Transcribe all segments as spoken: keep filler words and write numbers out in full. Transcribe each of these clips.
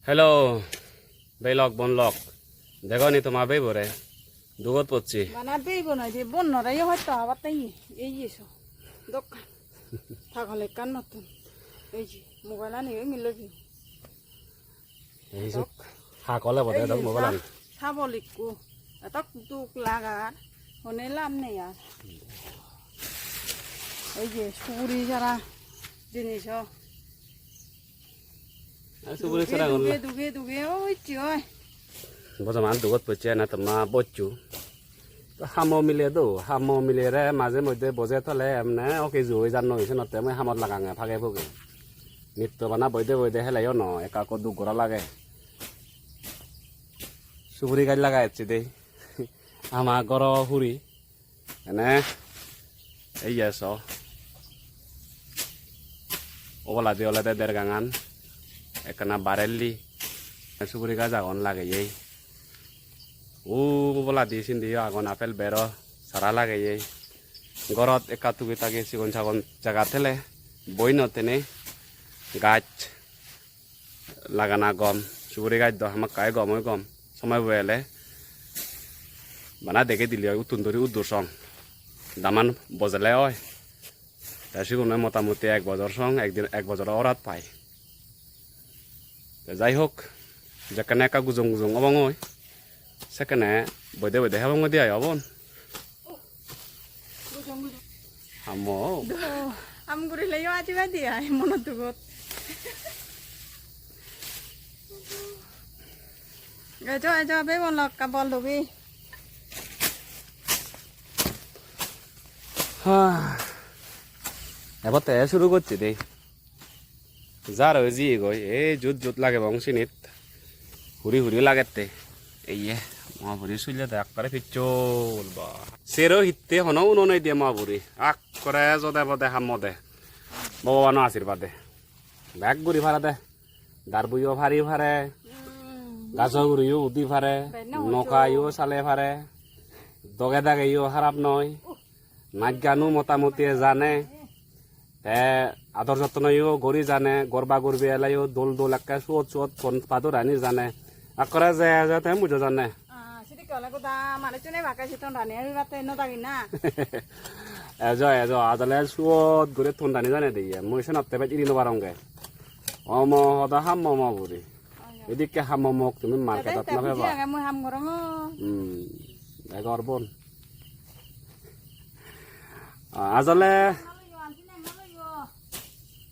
Hello, beilok bonlok. Degoni toma beibore. Dugot pocche. Bana beibo noi de, bonnore yo hoyto abatte ye, ei ye so. Dok. Pagol ekkan nottun. Ei ye, mobile ani yo milo di. Ei so. Dok. Hak ole bode ei dok ye mobile sa-, an. Sabol ikku. Etok duk lagar. Hone lam nei ar. Ei ye, suguri sara jinis o. Ar suguri sara gun. Duge, duge, duge, duge, oi, chi oi. Bojoman dugot pocche na toma bocchu. To hamo mile do, hamo mile re maje moddhe boje tole emne okeju oi jan noi, senotte mui hamot lagange phage phuge. Nitto bana boide boide heleyo no, ekka ekko duk gora lage. Suguri gaj laga ecche de. Ama goro huri. Ene, ei ye so. Oboladi olode dergangan. Ekkana barelli. Suguri gaj agon lageye. U oboladi sindiyo agon apple bero sara lageye. Gorot ekka tugi tagi sigon sagon jaga thele boi no tene gaj lagana gom, suguri gaj do hamakkai gom oi gom. Somoi bo ele bana dege dile oi uttun duri uddur song. Daman bojele oi. Te sigun oi motamoti ek bojor song, ekdin, ek bojoro orat pai. Te jai hok, jekkene ekka gujong gujong obong oi, sekkene boide boide hebong oi de ai obon. Hammo. Do, ham gurile yo aji bai di ai, mono dugot. Ejo, ejo, be bol lokka bol dogi. Ha. Ebo te suru gocche de. Jar oi jiyegoi, ei jut jut lagebong sinit. Huri huri lagette. Eiye, mo buri sulle de ekkore picchol ba. Sero hitte hono uno nei de mo buri. Akkore jode bode hammode. Bhogobano ashirbade. Bek guri parade. Darbuyo pari pare. Gajo guriyo udi pare. Nokayo sale pare. Doge dageyo harap noi. Naj gano motamoti jane. Te ador jottonoyo guri jane, gorba gorbi eleyo dol dol ekke suot suot ton pador ani jane. Akkore je je te mujo jane. Ah, sidikke ole goda manuchune bakke si ton rani ebatte no dagi na. Ejo, ejo, ajole suot guri ton rani jane de ye. Mui senotte bej iri no parongge. Omo hoda hammo mo buri. Edikke hammo mok tumi marketot no peba. Age mui ham gorongor. Hmm, egor bon. Ah, ajole.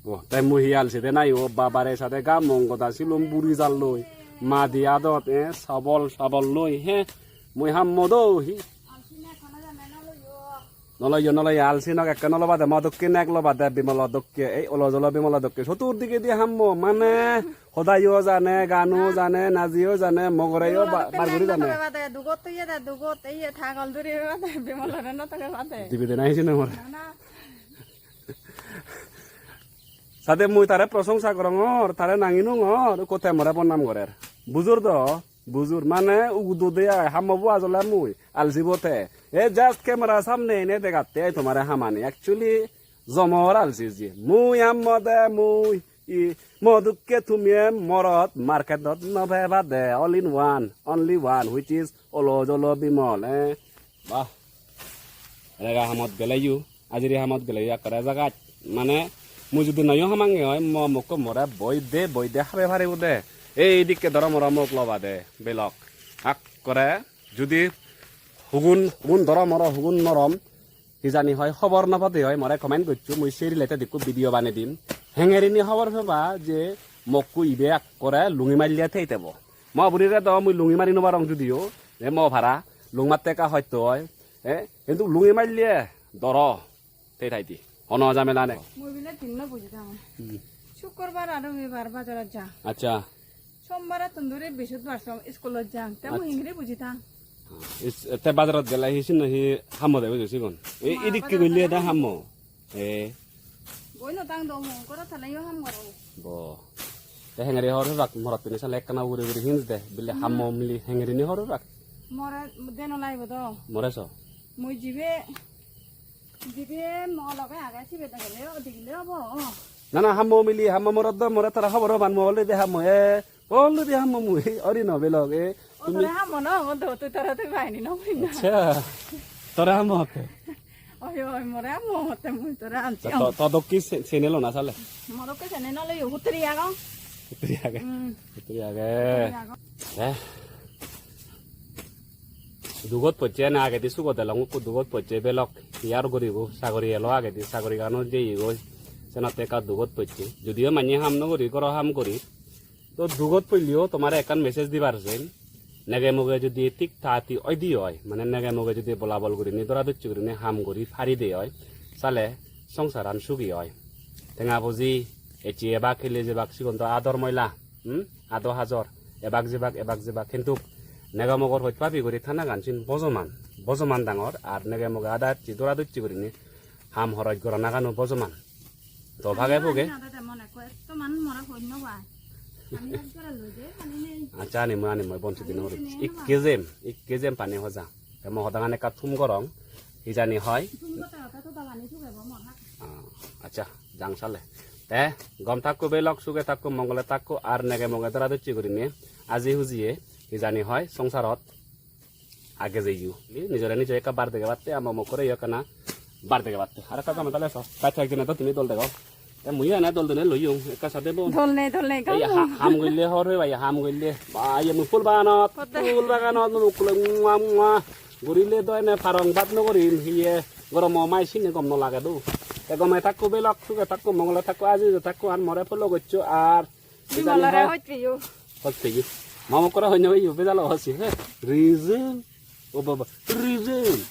Oh, te mui hi alsi de nai, o babare sade ga mong goda silum buri jalloi. Madi adot, eh, sabol, sabol loi, he. Mui hammo do, hi. Noloyo, noloyo, alsi nok ekke nolobade, mo dokke nek lobade, Bimolo dokke, ei olo jolo Bimolo dokke. Sotur digedi hammo, mane, hodayo jane, gano jane, najiyo jane, mogoreyo ba-, bar guri jane. Dugot toye de, dugot, ei tagol duri bade, Bimolore no toge bade. Dibede nahi sine more. Na, na. Sade mui tare prosongsa gorongor, tare nangi nungor, ukko te more bodnam gorer. Bujor do, bujor mane ugudo de ai, hammo bo ajole mui, alsi bo te. E just camera samne ene degatte ai tomare hamani. Actually, jomor alsi je. Mui hammo de mui, i, mo dokke tumi e morot marketot no peba de, all in one, only one, which is olo jolo Bimol, eh. Bah. Rega hamot geleyo, ajiri hamot geleyo ekkore jagat. Mane, mui judi noyo hamange oi, mo mokko more boi de, boi de habe paribo de. Ei dikke doro moro mok loba de, belok. Akkore, judi hugun, hugun doro moro, hugun norom, hijani hoi hobor no pade oi, more comment goccho, mui se related ekko video banei dim. Hengerini hobor peba je mokko ibe ekkore lungi maille thei tebo. Mo burire do mui lungi mari no parong judiyo, e mo para, lung matte ekka hosto oi, e, hintu lungi maille doro, tei tai di, hono jamela nei. Mui bile tinno buji thang. Hmm. Sukkurbar ar robibar bajarot ja. Accha. Sombar tun duri bisudbar som iskulot jang. Te mui hingiri buji thang. Is, te bajarot gele hi sinno hi hammo de bujo sigon. E, ma idikke bajarot golle gele da hammo. E. Boi no tang do mui, goro tale yo ham goro. Bo. Te hengeri hor hobak morot tuni sale ekkana ugure ugure hinjde. Bile hammo mili hengerini hor hobak. More de no laibo do. More so. Mui jibe, jibe mo loge age sibe degele, degele obo. Na, na, hammo mili, hammo morot do more tara hobor hoban mo olode hammo e. Already hammo mui, ori no belok, eh. O, tumi tore hammo no, mo do, tui tore tui baini no, mui na. Acha, tore hammo hotte. Oi, oi, more hammo hotte, mui tore anchi. To, to, to dokki se-, senelo na sale? Mo dokki senelo yo, hutri ago. Hutri age. Hmm. Hutri age. Hutri ago. Eh. Dugot pocche na agedi sugot elong, ukko dugot pocche belok. Iyar guribo, sagori elo agedi, sagori gano jeyegoi. Senotte ekka dugot pocche. Judiyo manye ham no guri, goro ham guri. To dugot polleo tomare ekkan message dibar sen. Nege moge jodi thik thati oide oi, mane nege moge jodi bolabol gurinei dora docche gurinei ham guri paride oi, sale songsaran sugi oi. Tenga puji ecche ebak hile jebak sigon do ador moila, hm? Ado hajor, ebak jebak, ebak jebak. Hintu nege mogor hoj pabi guri thanagan sin bojoman, bojoman dangor, ar nege moge ada ecche dora docche gurinei ham horoj goronagano bojoman. To bhage bhuge. Ani ade mone koi, toman more hoi no pai. Ani ek jora loi je, pani nei. Acha, ani moi, ani moi, bonsi dino. Pani nei. Ikke jem, ikke jem pani hoja. Te mo hodangan ekka thum gorong. Hijani hoi. Thum gote gote to dagani sugebo mor hak. Ah, acha, jang sale. Te gom thakko belok, suge thakko, mongole thakko, ar nege moge dora docche gurinei aji hujiye hijani hoi songsarot age jeyo. Nijore nije ekka bar dege batte, amo mokkore yo ekkana bar dege batte. Ar ekka gome tale so. Bacche ekjone do tumi dol dego. Te muiyo ene dol dene loiyong, ekka sade bo. Dol nei, dol nei, ei gom. Ha-, ham golle hor hoi bai, ham golle. Ba, iye mui phul baganot, potte. Phul baganot mui mukkule mua mua. Gorile do ene parong bat no gorim, iye goromo mai sinne gom no lage do. Te gome thakko belok, suge thakko, mongole thakko, aji je thakko, ar more follow goccho, ar Bimalore hoj peyo. Hoj peyo. Mamo kora hoj no peyo, bejalo hosi, he. Reason. O baba, reason.